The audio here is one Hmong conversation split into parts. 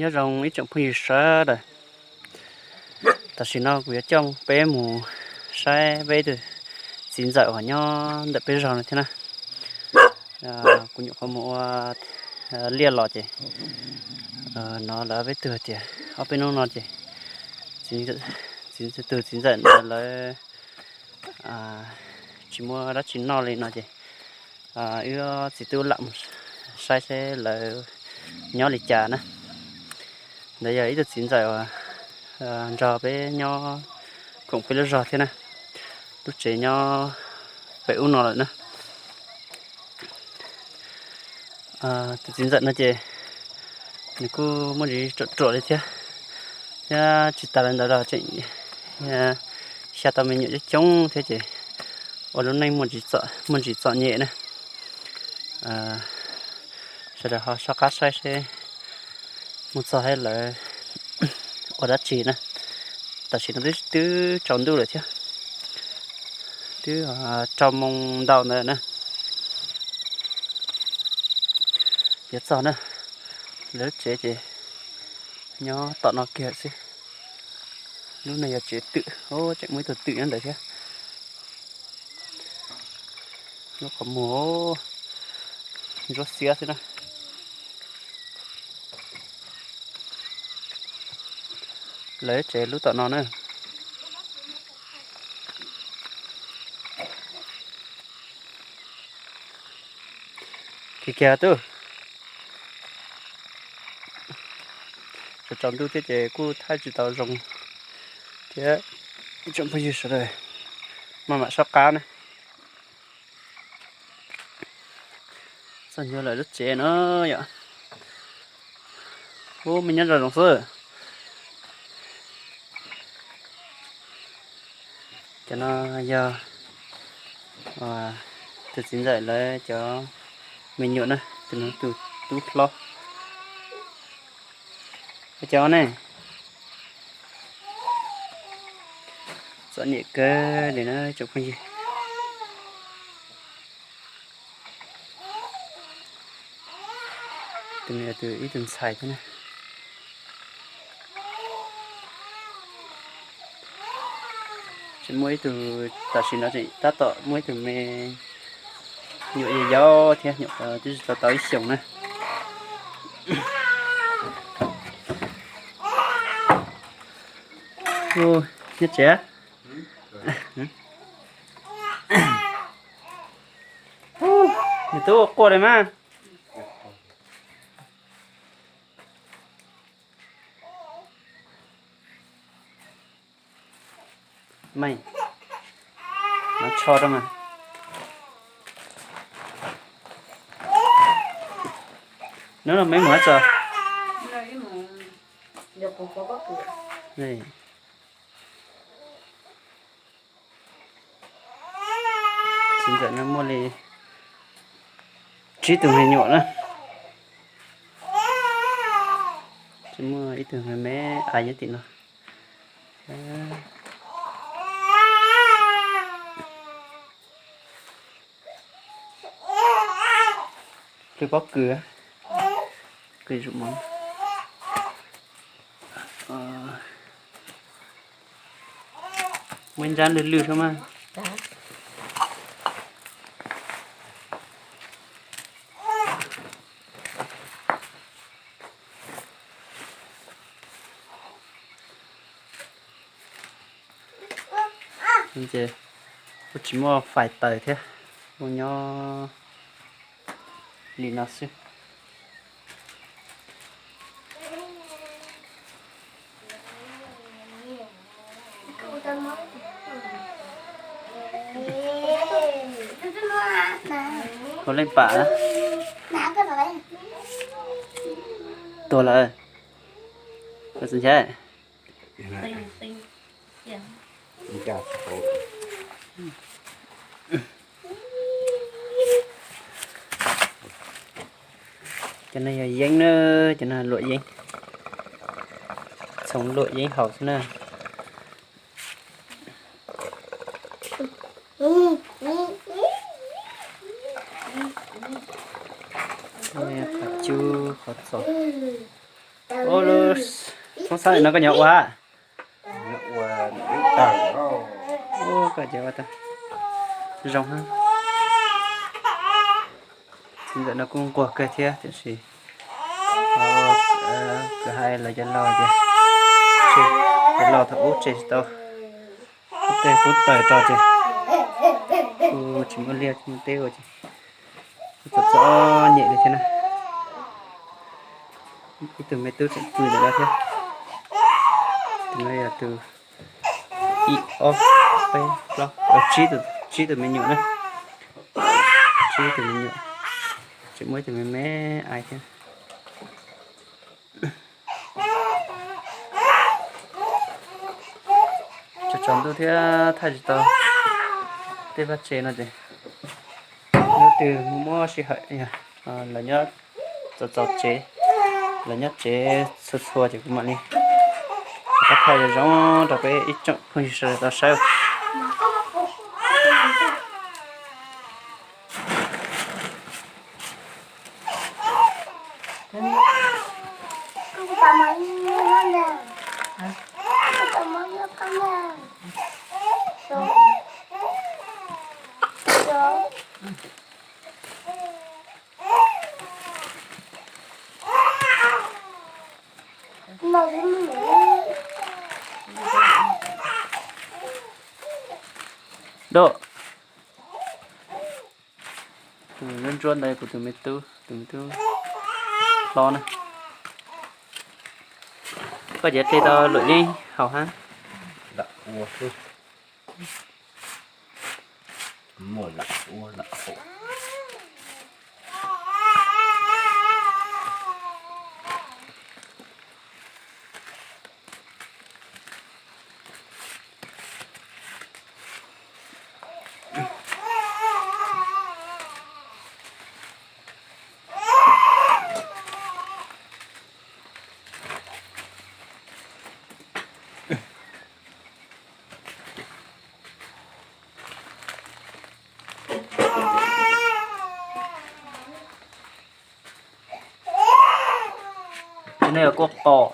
Nyob zoo ib tsoom phooj ywg sawv daws, tam sim no kuv yuav coj peb mus saib peb ib tug txiv ntxawm uas nyob ntawm peb zos no thiab na. Kuv nyuam qhuav mus ua liaj los ces hnov lawv peb tug tias ob peb hnub no ces txiv, tus txiv ntxawm ntawd lawv tsis muaj dab tsi noj li no ces wb txiv tub lam mus saib seb lawv nyob li cas na. Ntawd yog ib tug txiv ntxawm uas nrog peb nyob koom peb lub zos thiab na, lub tsev nyob pem ub no lawm na. Tus txiv ntxawm no ces nws kuj muaj ntsis ruam ruam li thiab, thiab tsis tas li ntawd los tseem xya tau me nyuam coob coob thiab ces ua lub neej muaj ntsis txom nyem na. Sawv daws ho soj qab saib seb mus txog thiab lawv ua dab tsi na. Tam sim no twb tsaus ntuj lawm thiab, twb rau moos ntau ntawd na. Yuav txog na, lawv lub tsev ces nyob tom no kiag xwb. Lub no yog tsev twm, tseem muaj ib tug twm nyob ntawd thiab. Lub qhov muag ntsuab xiab xwb na. Lawv tsev lub tom no na. Kiag kiag tub, tsaus ntuj thiab ces kuj thaij tsis tau zoo thiab, ib tsoom phooj ywg sawv daws maj mam soj qab na. Txog ntua lawv lub tsev no yom. Ub, me nyob zoo zoo xwb. Cov no yog tus txiv ntxawm lawv cov me nyuam na, tus no tus tub hlob. Cov ne, txom nyem kawg li na tsoom phooj ywg. Tus no yog ib tug ntxhais thiab na. Tseem muaj ib tug, tam sim no tseem tab tom muaj ib tug me nyuam yau yau thiab, nyuam qhuav twb tsis tau tau ib xyoos na. Nyob tsev. Nws twb ua quaj li mas. Meej, nov tsho rau mas. Nov no me mus hab tso. Txiv ntxawm no muaj li tsib tug me nyuam na. Tsis muaj ib tug me me a nyob tim no. Lwj pob kws, kws zum mov. Muaj ib nrab lwj lwj xwb mas. Ces kuj tsis muaj fais taws thiab, kuj nyob li no xwb. Ua leej pam tuag lawm. Txi nchab. Cov no yog yeeb na, cov no luam yeeb, txhoov luam yeeb haus xwb na. Qhov cub qhov txos. Ua lub xoob xab no koj nyob ua? Ua tag. Ua koj ces ua tag. Zoo. Txiv ntxawm no kuj nquag kawg thiab tiam sis kuv hais lawv cov laus ces, cov laus thaum ub tseg tsis tau, ub tej kub taws rau ces kuj tsis muaj liaj tsis muaj teb ua ces kuj txom txom nyem li thiab na. Ib tug me tub tseem pw ntawm no thiab. Tus no yog tus ib ob peb plaub tsib tus, tsib tus me nyuam na. Tsib tus me nyuam, tseem muaj ib tug me me aim thiab. Tsaus ntuj thiab thaij tsis tau tej vaj tsev no ces hnub twg muaj muaj sij hawm yog lawv nyob txaus txaus tsev, lawv nyob tsev txhua txhua ces kuv mam li rov qab thaij zoo zoo rau peb ib tsoom phooj ywg sawv daws tau saib. Doj. Tus ntsuab ntsuab ntawd kuv tus me tub, tus me tub hlob na. Koj cov dej tau luam yeeb haus hab? Tus no yog kua qos.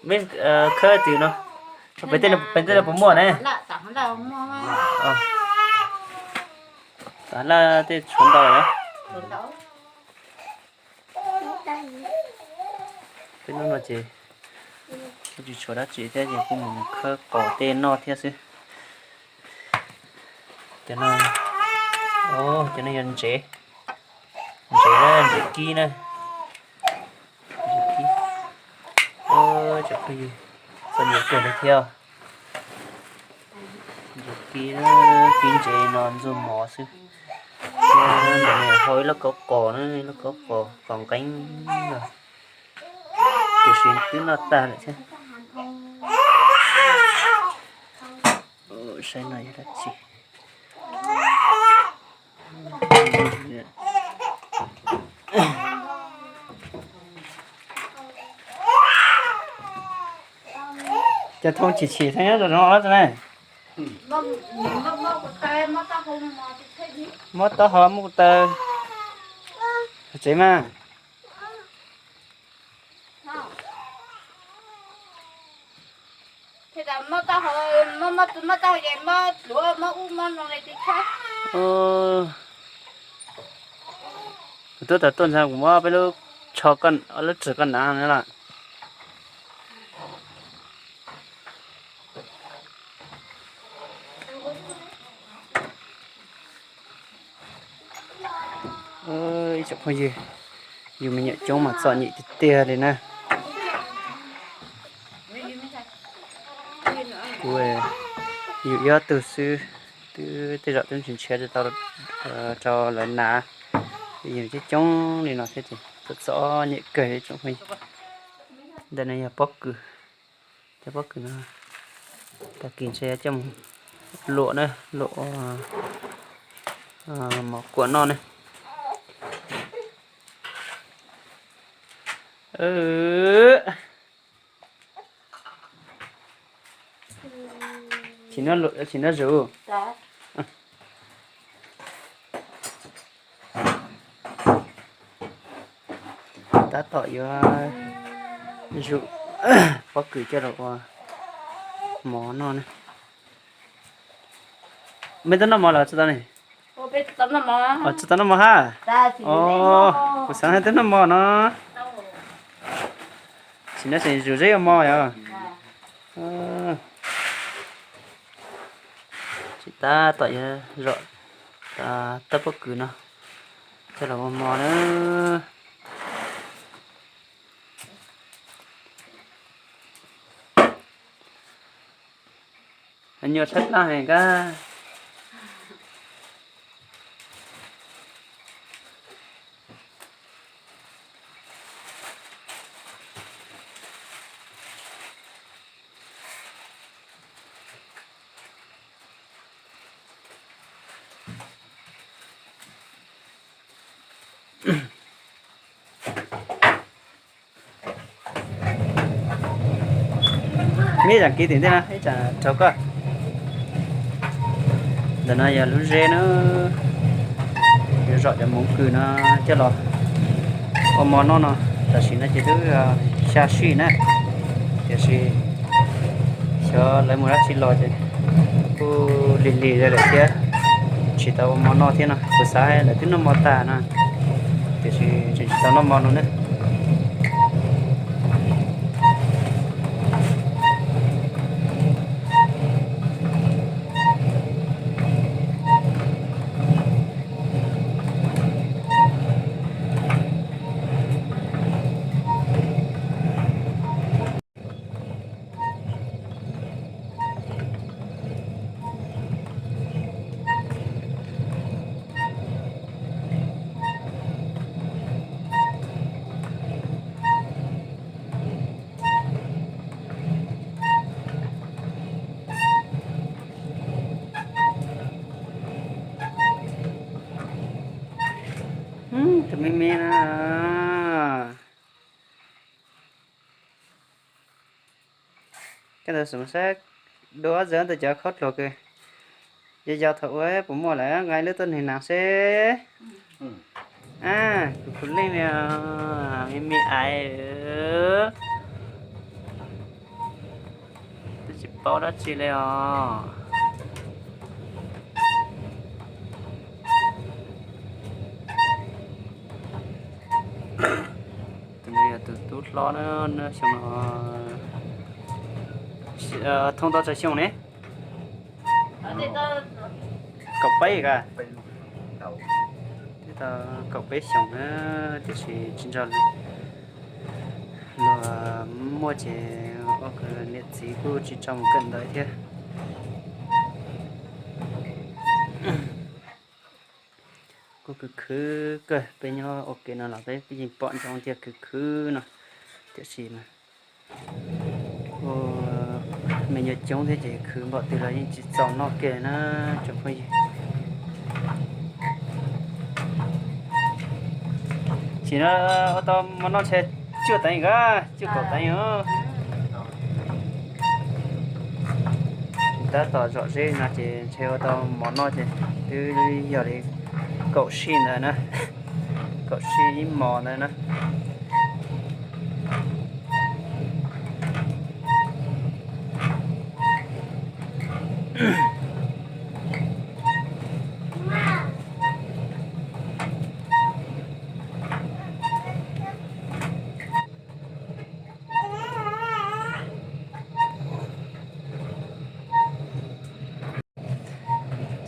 Mej khawb twg no? Pem tej no puas muaj ne? Tam laj tej tshuav ntau na. Peb hnub no ces kuj tsis tshuav dab tsi thiab ces kuj mus khawb qos tej noj thiab xwb. Cov no, cov no yog ntsev, ntsev na, ntsev kib na. Txom nyem kawg li thiab. Ntsev kib, kib ntsev no ntxuag mov xwb. Ntawm no hau ib lub kauv qos na, ib lub kauv qos, qos nqeeb los, tiam sis twb noj tag lawm thiab. Saib no yog dab tsi. Cov thoob chim chim theej nyob zoo os ne. Muab taub hau muab kuv taw tsev mas. Kuv twb tau tuaj ntxag kuv muab peb lub tsho, lub tsho koj hnav no lawm. Ib tsoom phooj ywg, yus me nyuam coob mas txom nyem tiag tiag li na. Kuv, yus ib ob tug xwb, twb tej zaum twb nrhiav nrhiav tsis tau rau lawv hnav, yus coob coob li no thiab ces txom txom nyem kawg li tsoom phooj ywg. Ntawm no yog pob kws, cov pob kws no tag kis ntshe coj mus luam na, luam mov kuam noj na. Chim noj zus. Tab tom yuav zuj pob kws coj los ua mov noj na. Mej tau noj mov los tsis tau ne? Tsis tau noj mov hab? Kuv xaav hais tau noj mov no. Sim no tseem zuj zeb ua mov yog? Tsis, tab tom yuav zom tau pob kws no coj los ua mov na. Nyuam tshaib plab heev kab. Mib zaam kiv tim ntej na, ib zaam rau koj. Ntawm no yog lub zeb na, yuav zom cov moov kws no coj los ua mov noj no. Tam sim no ces twb xya sij na, tiam sis xyov lawv mus dab tsi los ces kuj lig lig lawm thiab, tsis tau ua mov noj thiab no. Kuv xav lawv twb noj mov tag no, tiam sis tseem tsis tau noj mov no ne. Tus me me na. Koj ntawd xum sab dua ob ntawd cov khaub dluag kws yog yog thaum ub puas muaj lawm, nqa ib lub tuaj nws nas seb. Kuv kuv leej li, me me aiv, twb tsis paub dab tsi li os. Tus no yog tus tub hlob na, xyoo no thoob tau tsawg xyoo ne? Kaum peb a? Twb tau kaum peb xyoos na, tiam sis tsis nrog luag muaj ces ua rau niam txiv kuj tsis tso mus kawm ntawv thiab. Kuj khwv khwv kawg, peb nyob ua ke no los peb yeej pom ntsoov tias khwv khwv no, tiam sis mas ua me nyuam coob thiab ces khwv npaum twg los yeej tsis txaus noj kiag na tsoom phooj ywg. Sim no ua tau mov noj ntshe cuaj teev, cuaj kaum teev os. Tab tom zom zeb no ces ntshe ua tau mov noj ces twb yog li kaum sij ntawd na, kaum sij ib mos ntawd na.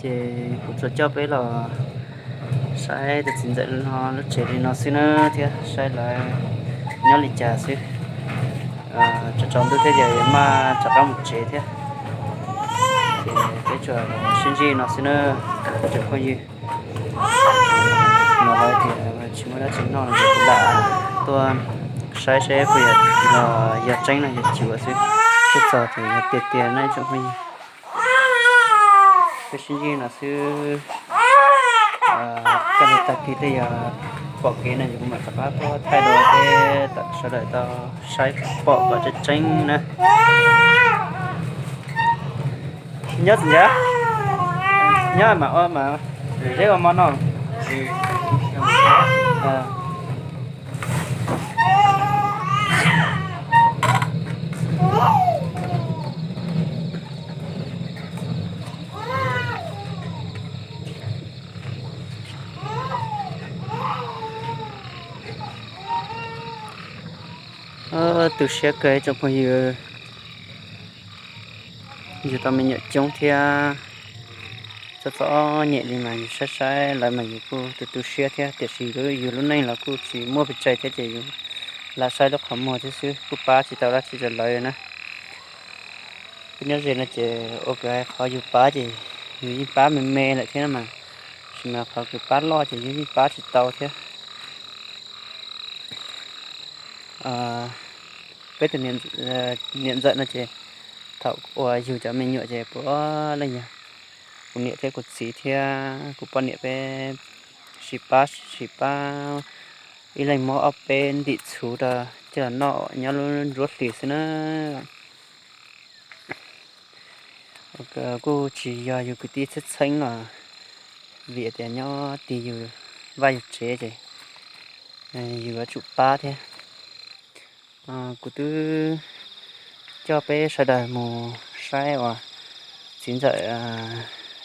Ces kuv tsuas coj peb los saib tus txiv ntxawm no lub tsev li no xwb na, thiab saib lawv nyob li cas xwb. Tsaus tsaus ntuj thiab ces yuav maj rov qab mus tsev thiab. Ces peb tsuas sib ntsib no xwb na tsoom phooj ywg. No lawv tias tsis muaj dab tsi noj no ces kuv lam tuaj saib seb puas yog, yog tseeb no yog cuav xwb, tsis txog ces yog tiag tiag na tsoom phooj ywg. Peb sib ntsib no xwb. Kaj ntug tag kis tej yog pom kev no ces kuv mam rov qab tuaj thaij dua peb sawv daws tau saib pom kom tseeb tseeb na. Nyob txiv ntxawm, nyob mam ua mas zeb ua mov noj. Ob, tu siab kawg tsoom phooj ywg, yug tau me nyuam coob thiab, txom txom nyem li mas yus saib saib lawv mas yus kuj tu tu siab thiab, tiam sis yus lub neej los kuj tsis muaj pes tsawg thiab ces yus lam saib lub qhov muag thiab xwb, kuj pab tsis tau dab tsi rau lawv na. Peb nyob ze no ces ua kws hais qhov yus pab ces yus yeej pab me me lawm thiab mas, tab sis mas qhov kws pab loj ces yus yeej pab tsis tau thiab. Peb tus niam ntxawm no ces thaum uas yug cov me nyuam ces puav leej yog kuv niam thiab kuv txiv thiab kuv poj niam peb sib pab sib pab, ib leeg muab ob peb ntim txhuv rau coj los noj nyob lub nruab hlis xwb na. Kuj tsis yog yus kwv tij txheeb txheeb los, vim tias nyob tig yus vaj yus tsev ces yus yuav tsum pab thiab. Kuv twb coj peb sawv daws mus saib uas txiv ntxawm,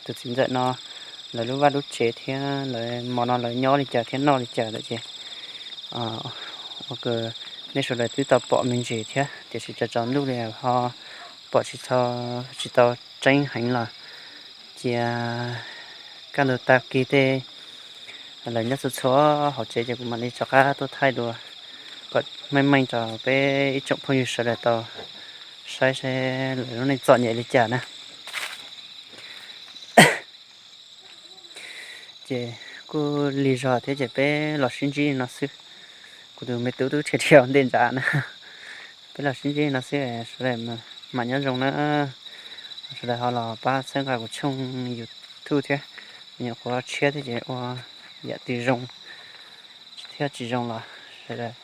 tus txiv ntxawm no lawv lub vaj lub tsev thiab lawv hmo no lawv nyob li cas thiab noj li cas lawm ces ua kws nej sawv daws twb tau pom me ntsis thiab, tiam sis tsaus tsaus ntuj li ho pom tsis tau, tsis tau tseeb heev los cia kaj ntug tag kis tej lawv nyob txhua txhua hauv tsev ces kuv mam li rov qab tuaj thaij dua kom meej meej rau peb ib tsoom phooj ywg sawv daws tau saib saib lawv lub neej txom nyem li cas na. Ces kuj lig zog thiab ces peb los sib ntsib no xwb. Kuv tus me tub twb dhia dhia ua ntej ntsa na. Peb los sib ntsib no xwb, sawv daws mam nyob zoo na. Sawv daws ho los pab txhawb nqa kuv tshooj YouTube thiab, nyuam qhuav tshiab thiab ces ua yam twg zoo thiab tsis zoo los sawv daws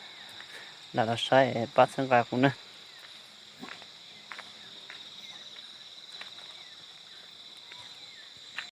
lam los saib pab txhawb nqa kuv na.